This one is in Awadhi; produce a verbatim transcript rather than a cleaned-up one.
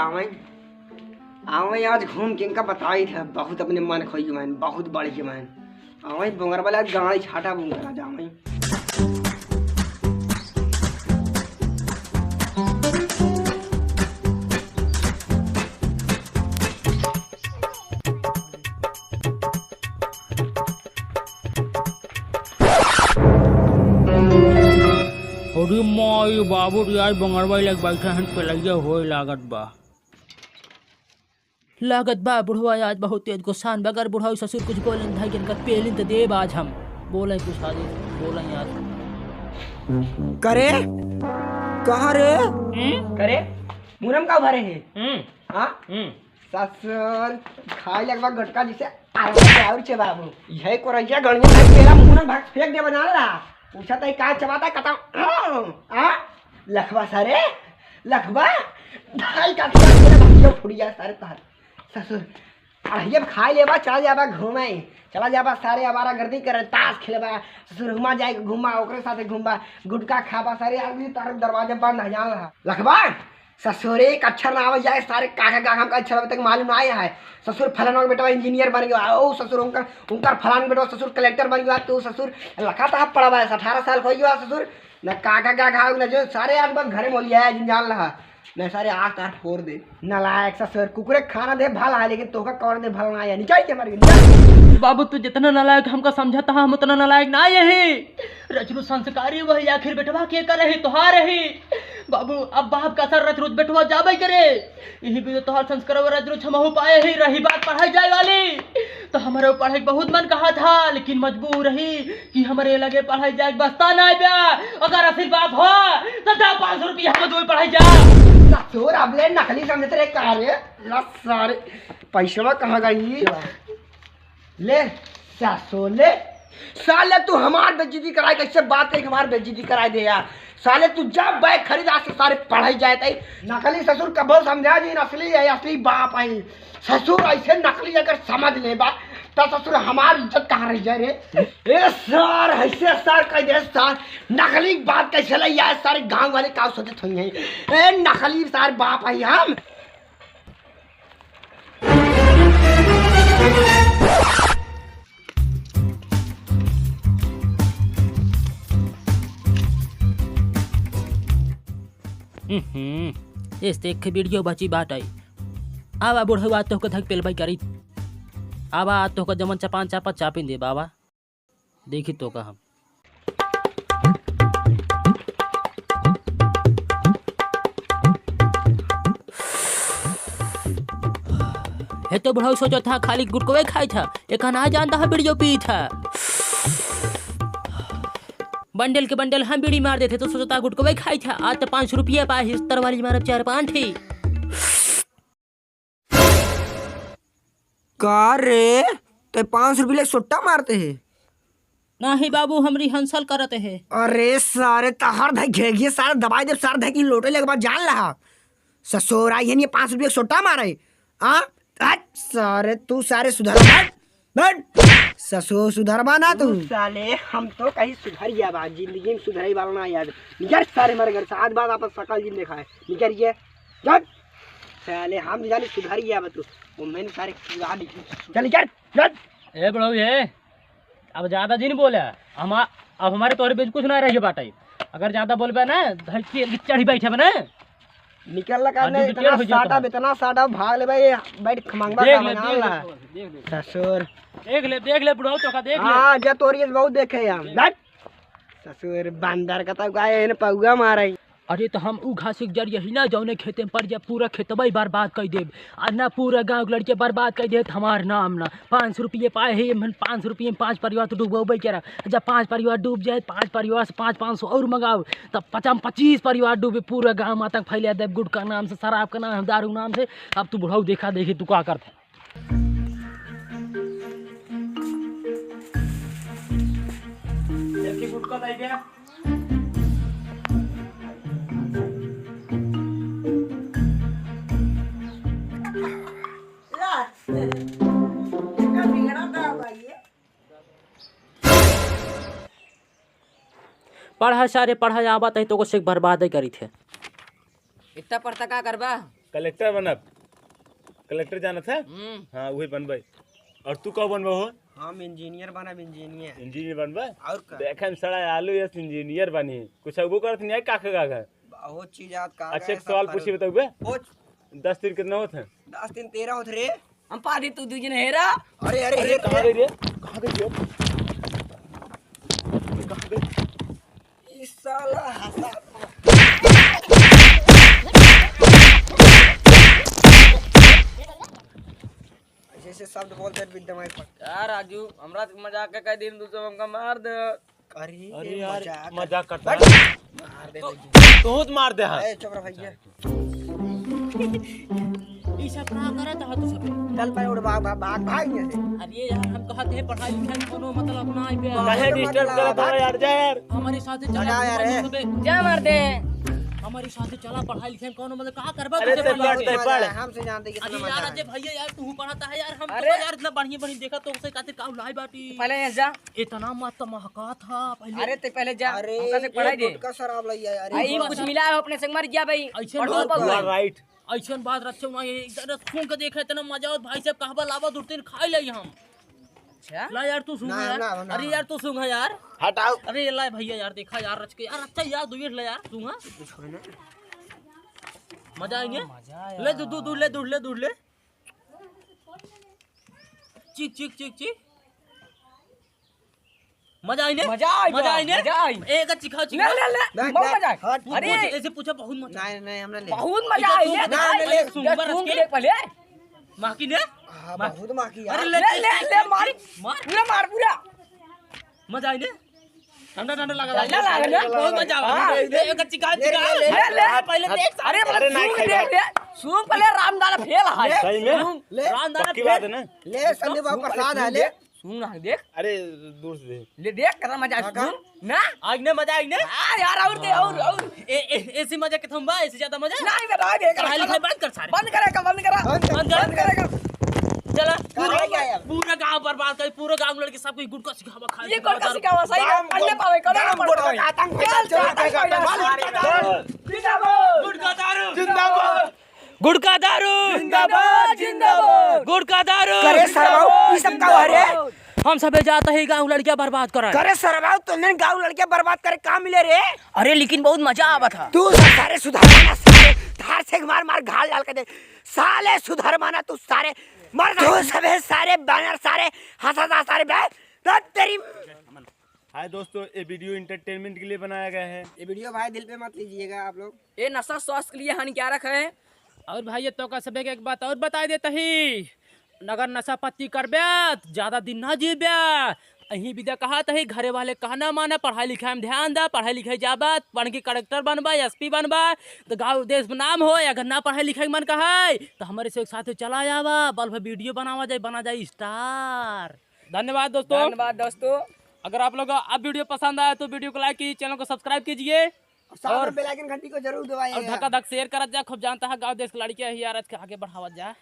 आवे, आवे आज घूम के इनका बताई था, बहुत अपने मन खोई मन, बहुत बढ़िया मन। आवे बोंगरवा लाग गाड़ी छाटा बुंगरा जावे। अरे माई बाबू रे, आज बंगरवा लग बैठा हन, पेलैया होए लागत बा। लागत बा बुढ़वा आज बहुत तेज गुस्सान, बगर बुढ़वा ससुर कुछ बोलन धाई इनकर पेलिन त देब आज हम। बोले कुछ आगे, बोले यार। करे? कहाँ रे? हम्म? करे? मुरम का भरे है? हम्म। हाँ? हम्म। ससुर, खाए लगवा गुटखा जिसे आराम और चबाबू। यही कोरैया गणिया भाई तेरा मुंह में भाग फेंक दे बना रहा। पूछा तई का चबाता कता? आ? लखवा सारे, लखवा। भाई का तेरा भाई फुड़िया सारे तार। ससुर, अढ़िया खाए लेबा, चला जाबा घूमे। चला जाबा सारे आवारागर्दी करे, ताश खेलबा। ससुर हुमा जाए घूमा, ओकरे साथे घूमबा, गुटखा खाबा सारे। अगली तार दरवाजा बंद है, जान रहा। लखवा, ससुर एक अक्षर ना आवे जाए, सारे काका काका हमका अक्षर अभी तक मालूम ना आया है। ससुर फलाना के बेटवा इंजीनियर बन गया, ओ ससुर उनकर, उनकर फलाना के बेटवा ससुर कलेक्टर बन गया, तू ससुर लखा था पड़ा बा, अठारह साल हो गया ससुर, न काका काका न जो सारे आज बस घरे मोलिया है, जिन जान रहा, न सारे आँख तार फोड़ दे। नालायक ससुर, कुकुरे खाना दे भला है, लेकिन तोहका कौन दे भला ना है, निकाल के मार निकाल। बाबू तू जितना नालायक हमका समझता है, हम उतना नालायक ना यही। रजरू संस्कारी वही आखिर बेटवा के करे ही, तोहार ही। बाबू, अब बाप का सर रच रोज बेटवा जाबे करे। यही भी तो तोहर संस्कार व रच रोज हमहू पाए ही। रही बात पढ़ाई जाए वाली, तो हमरे पढ़े के बहुत मन कहा था, लेकिन मजबूर रही कि हमरे लगे पढ़ाई जाए के बस्ता ना बा। अगर असल बात हो, तो दे पाँच सौ रुपया हम दो पढ़ाई जा। ससुर, अब ले नकली समझत रहे का रे? ला सारे, पैसवा कहाँ गई? ले, सासो ले। साले तू हमार बेइज्जती कराए, कैसे बात है कि हमार बेइज्जती कराए दे यार। साले तू जब बैग खरीद, आज से सारे पढ़ाई जाए तई। नकली ससुर कबो समझा जी, असली है, असली बाप है। ससुर ऐसे नकली अगर समझ ले बा, तो ससुर हमार इज्जत कहाँ रह जाए रे? ए सार, ऐसे सार कह दे सार, नकली बात कैसे ले आए? सारे गांव वाले का सोचत होई हैं? ए नकली सार बाप है हम। हम्म, इस देख के वीडियो बची बात आई। आवा बुढ़ऊ, आज तोहके धक पेलबई करी। आवा, आज तोहके जमन चपान चापत चापिन दे बाबा। देखी तो का हम। हे तो बुढ़ऊ सोचत हा, खाली गुटकवे खाई था, एका ना जानता हा बीड़ियो पी था। बंडल के बंडल हम बीड़ी मार देते तो सोचता गुटकवे खाई था। आज तो पाँच सौ रुपया पाए, इस तरवाली मारब चार पाँच ही। का रे, ते पाँच सौ रुपये ले सुट्टा मारते है? नाही बाबू, हम rehearsal करत है। अरे सारे, तहर धई घेगिए सारे दबाई देब, सारे धई की लोटे लेके बाद जान लहा। ससुरा, ये नहीं पाँच सौ रुपये सुट्टा मारे। आ? हट, सारे, तू सारे सुधर, हट, हट। ससुर, सुधरबा ना तू। तू साले, हम तो कहीं सुधर गया बा, जिंदगी में सुधरे वाला ना यार। निकर सारे, मर घर से आज बाद आपन सकल जिन देखाए। निकर ये। चल। साले हम जाने सुधर गया बा तू। वो मैंने सारे किया नहीं। चल निकल, चल। ए बुढ़ऊ ये, अब ज्यादा जिन बोले। हम, अब हमारे तोहरे बीच कुछ ना रह बाटे। अगर ज्यादा बोलबे ना, धरती चढ़ी बैठे बने। निकल लगा हाँ, ने, जो इतना detail हो जाता साटा, है। इतना साटा भाग ले भाई, बैठ खमंगवा देख का ले, बना देख ला। ले, देख ले। ससुर। देख ले, देख ले बुढ़ऊ तो का देख ले। हाँ, जा तोरी बहुत देखे हम। देख। ससुर बंदर का तब गाय है ना पौआ मारे। अरे तो हम ऊ घास के जड़ यही ना जौने खेते में पड़ जाए, पूरा खेतबा ही बर्बाद कर देब। आ ना पूरा गाँव के लड़के बर्बाद कर देत हमार नाम ना। पाँच सौ रुपये पाए है, हम पाँच सौ रुपये में पाँच परिवार तो डूबोबे करा। जब पाँच परिवार डूब जाए, पाँच परिवार से पाँच, पाँच सौ और मंगाओ, तब पचास, पच्चीस परिवार डूबे। पूरा गाँव में आतंक फैला देब, गुटखा नाम से, शराब के नाम, दारू नाम से। अब तू बुढ़ऊ देखा देखी तू का करते। एक ही गुटखा दे दे। ला, एकर बिगड़ा का बा ये? पढ़ा सारे, पढ़ा, आवत है तो को सिख बर्बाद ही करी थे। इतना पढ़ता का करबा? कलेक्टर बनब। कलेक्टर जानत है? हम्म। हाँ, उहे बनबे। और तू का बनबे हो? हम इंजीनियर बनब, इंजीनियर। इंजीनियर बनबे? और का? देखे में सड़ा आलू यस इंजीनियर बनी। कुछ अगो करत नहीं है, का, का, का, का? बहुत चीज याद का अच्छा, गए, एक सब सवाल फर्क। पूछी, बताऊ बे? पूछ। दस तीन कितना होत है? दस तीन तेरह होत रे। हम पादी तू दू जन हेरा। अरे, अरे, अरे, हेरा, कहाँ हेरा। गई रे? कहाँ गई रे? कहाँ गई? ई साला हंसा। ऐसे, ऐसे शब्द बोलते हैं, बिन दिमाग पर। यार राजू, हमरा से मजाक के कह दिन, तू सब हमका मार दे। अरे, अरे ए, यार, मजाक कर। मजाक करता बट है। मार दे तो, तुझे। तू तो मार दे, हाँ। ए, चुप रह भैया। ई सब का करत ह तू सब? चल पहले उठ, भाग, भाग, भाग, भाग यहाँ से। अरे यार, हम कहत है पढ़ाई लिखाई में कोनो मतलब ना आइबे। काहे बहुत disturb मतलब करत हो यार, जा यार। हमारे साथ चला, भगा यार, ए। जा मार दे। हमारे साथ चला, पढ़ाई लिखाई में कोनो मतलब का करबा अरे तुझे ते पढ़ पढ़, के? ते पढ़। हमसे जानते कितना अरे मजा यार, है। अजय भैया यार, तू पढ़ाता है यार, हम अरे। तो यार इतना बढ़िया बढ़िया देखा तो उसे खातिर का लाई बाटी। पहले यहाँ जा। इतना मत महका था पहले। अरे ते पहले जा, अरे, हमका से पढ़ाई दे। गुटखा शराब लई आया, अरे आ, ई बाप। कुछ मिला है अपने से मर गया भाई। ऐसे पढ़ो बात बबुआ। हुआ। राइट। ऐसन बात रखे हुआ है, इधर सूंघ के देखा, इतना मजा आवत, भाई साहब, कहबा लावा, दो तीन खाई लई हम। अच्छा? ला यार, तू सूंघ ना, यार। ना, ना। अरे यार, तू सूंघ यार। हटाओ। अरे ला भैया यार, देखा यार, रच के यार, अच्छा यार, दो मिनट ला यार, सूंघ। कुछ है ना? मजा आई ने? मजा आया। ले, दू, दू, दू, ले, दू, ले, दू, ले। चीख, चीख, चीख, चीख। मजा आई ने? मजा आई मजा बा, आई ने? मजा आई। ए, का चिखाओ, ले, चिखाओ। ले, ले, देख, बहुत देख, मजा आई। हट। अरे, पूछ, ऐसे पूछा, बहुत मजा आई। नहीं, नहीं, हमने ले। बहुत मजा आई, ले, ले, ले, ले, ले, ले, सुन, सुन, बरस सुन के। देख पहले। माँ की ने? हाँ, माँ। बहुत माँ की यार। अरे, ले, ले, ले, ले, ले, मार, मार। पूरा मार, पूरा। मजा आई ने? ठंडा, ठंडा लगा, ठंडा लगा, लगा, बहुत मजा आवा। हाँ। ले, एक चिखा, ले, चिखा। ले, ले, ले, ले। पहले देख, अरे, अरे, नहीं सूंघ खाई दे, भाई। ले। सूंघ पहले, रामदाना फेल है। सही में? सूंघ। ले। रामदाना पक्की बात है ना? ले, संदीप बाबू, प्रसाद है, ले। सूंघ ना, देख। अरे, दूर से देख। ले, देख, कितना मजा आया, काका। सूंघ ना। आज ने मजा आई ने? हाँ, यार, और दे, और, और। ए, ए, ऐसी मजा के थम बा, ऐसे ज्यादा मजा? नहीं, बेटा, आगे कर, पढ़ाई लिखाई बंद कर सारे। बंद करेगा, बंद करा। बंद कर। बंद करेगा। चला, पूरा, क्या यार? पूरा गांव बर्बाद कर, पूरा गांव लड़के सबको गुटखा सिखावा खाए, ये गुटखा सिखावा, सही है, पढ़ने पावे, करो ना पढ़ पावे। चल, चल, चल, चल, चल, चल। जिंदाबाद। गुटखा दारू। जिंदाबाद। गुटखा दारू। जिंदाबाद, जिंदाबाद। गुटखा दारू। करे सरवाऊ, ई सब का हरे? हम सबे जात ही गांव लड़किया बर्बाद करे। करे सरवाऊ, तोहन गांव लड़किया बर्बाद करे का मिले रे? अरे लेकिन बहुत मजा आवत ह। तू सब सारे सुधरवाना सारे, धार से मार मार घाल डाल के दे। साले सुधरवाना तू सारे, मर तू सबे सारे बानर सारे, हंसा जा सारे बे। तो तेरी हाय दोस्तों, ये video entertainment के लिए बनाया गया है। ये video भाई दिल पे मत लीजिएगा आप लोग। ये नशा स्वास्थ्य के लिए हानिकारक है। और भाई, ये तोका सबे के एक बात और बताई देत ही, अगर नशा पत्ती करबे, त ज्यादा दिन ना जीबे। अहीं बिदा कहत ही, घरे वाले कहना माना, पढ़ाई लिखाई में ध्यान दा, पढ़ाई लिखाई जाबा, पढ़ के कलेक्टर बनबा, एसपी बनबा, तो गाँव देश में नाम हो। अगर ना पढ़ाई लिखाई के मन कहै, तो हमरे से एक साथे चला जाबा, बल्ब video बनावा जाए, बना जाए star। धन्यवाद दोस्तों। धन्यवाद दोस्तों। अगर आप लोग अब video पसंद आया तो video को like कीजिए, channel को subscribe कीजिए और साथ और में bell icon घंटी को जरूर दबाइएगा। और धक्का धक share करत जा, खूब जानता है गाँव देश के लड़कियाँ ही यार, आज के आगे बढ़ावत जा।